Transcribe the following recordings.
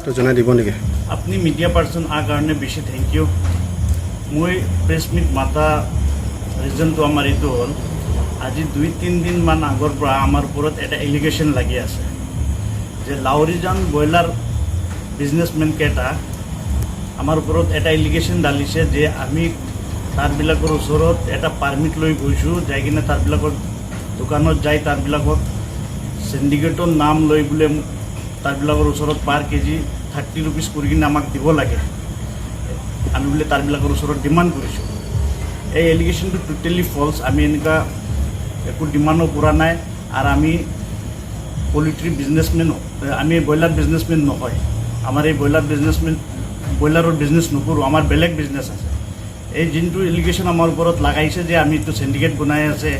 তো জনাই দিব নেকি? আপুনি মিডিয়া পাৰ্চন আৰ কাৰণে বেছি thank U. মই প্ৰেছ মিট মাতা ৰিজনটো আমাৰ এইটো হ'ল, আজি 2-3 দিনমান আগৰ পৰা আমাৰ ওপৰত এটা এলিগেশ্যন লাগি আছে যে লাউৰিজান ব্ৰইলাৰ বিজনেছমেন কেইটা আমাৰ ওপৰত এটা এলিগেশ্যন ঢালিছে যে আমি তাৰবিলাকৰ ওচৰত এটা পাৰ্মিট লৈ গৈছোঁ, যাই কিনে তাৰবিলাকৰ দোকানত যাই তাৰবিলাকক চিণ্ডিকেটৰ নাম লৈ বোলে তাৰবিলাকৰ ওচৰত পাৰ কেজি 30 ৰুপিজ কৰি কিনে আমাক দিব লাগে, আমি বোলে তাৰবিলাকৰ ওচৰত ডিমাণ্ড কৰিছোঁ। এই এলিগেশ্যনটো টোটেলি ফল্ছ। আমি এনেকুৱা একো ডিমাণ্ডো কৰা নাই আৰু আমি পলিট্ৰি বিজনেছমেন, আমি ব্ৰইলাৰ বিজনেছমেন নহয়। আমাৰ এই ব্ৰইলাৰ বিজনেছমেন, ব্ৰইলাৰৰ বিজনেছ নকৰোঁ, আমাৰ বেলেগ বিজনেছ আছে। এই যোনটো এলিগেশ্যন আমাৰ ওপৰত লগাইছে যে আমি এইটো চিণ্ডিকেট বনাই আছে,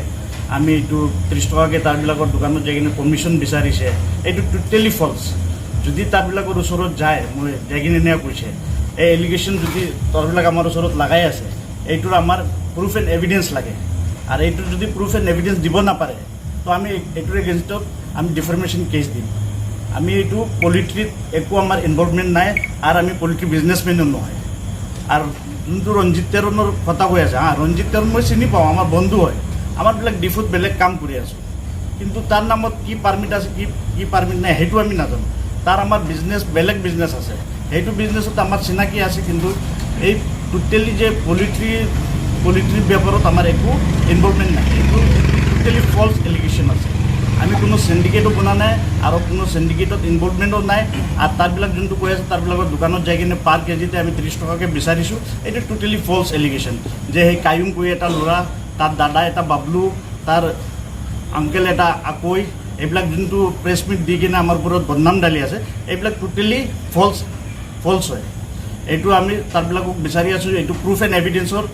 আমি এইটো 30 টকাকৈ তাৰবিলাকৰ দোকানত যাই কিনে কমিশ্যন বিচাৰিছে, এইটো টোটেলি ফল্ছ। যদি তাৰবিলাকৰ ওচৰত যায়, মই যাই কিনে এনেকুৱা কৈছে, এই এলিগেশ্যন যদি তাৰবিলাক আমাৰ ওচৰত লগাই আছে, এইটোৰ আমাৰ প্ৰুফ এণ্ড এভিডেঞ্চ লাগে। আৰু এইটো যদি প্ৰুফ এণ্ড এভিডেঞ্চ দিব নাপাৰে, তো আমি এইটোৰ এগেইনষ্টত আমি ডিফামেশ্যন কেছ দিম। আমি এইটো পলিট্ৰিত একো আমাৰ ইনভলভমেণ্ট নাই আৰু আমি পলিট্ৰি বিজনেছমেনো নহয়। আৰু যোনটো ৰঞ্জিত তেৰণৰ কথা কৈ আছে, হা, ৰঞ্জিত তেৰণ মই চিনি পাওঁ, আমাৰ বন্ধু হয়। আমাৰবিলাক ডিফুত বেলেগ কাম কৰি আছোঁ, কিন্তু তাৰ নামত কি পাৰ্মিট আছে, কি কি পাৰ্মিট নাই, সেইটো আমি নাজানো। তাৰ আমাৰ বিজনেছ, বেলেগ বিজনেছ আছে, সেইটো বিজনেছত আমাৰ চিনাকি আছে। কিন্তু এই টোটেলি যে পলিট্ৰি বেপাৰত আমাৰ একো ইনভলভমেণ্ট নাই, এইটো টোটেলি ফল্ছ এলিগেশ্যন আছে। আমি কোনো চিণ্ডিকেটো বনা নাই আৰু কোনো চিণ্ডিকেটত ইনভলভমেণ্টো নাই। আৰু তাৰবিলাক যোনটো কৈ আছে, তাৰবিলাকৰ দোকানত যাই কিনে পাৰ কেজিতে আমি 30 টকাকৈ বিচাৰিছোঁ, এইটো টোটেলি ফল্ছ এলিগেশ্যন। যে সেই কায়ুম কৈ এটা ল'ৰা, তাৰ দাদা এটা বাবলু, তাৰ আংকেল এটা আকৈ, এইবিলাক যোনটো প্ৰেছ মিট দি কিনে আমাৰ ওপৰত বদনাম ঢালি আছে, এইবিলাক টোটেলি ফল্ছ হয়। এইটো আমি তাৰবিলাকক বিচাৰি আছোঁ, এইটো প্ৰুফ এণ্ড এভিডেঞ্চৰ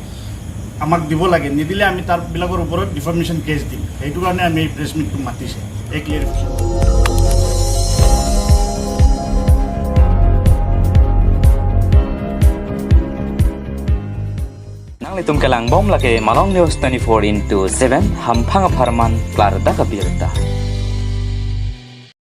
আমাক দিব লাগে। নিদিলে আমি তাৰবিলাকৰ ওপৰত ডিফামেশ্যন কেছ দিম। সেইটো কাৰণে আমি এই প্ৰেছ মিটটো মাতিছে, এই ক্লিয়াৰিফিকেশ্যন। Nang litum kalang bom lake Malong News 24 into 7 hampang parman klar da kabirta.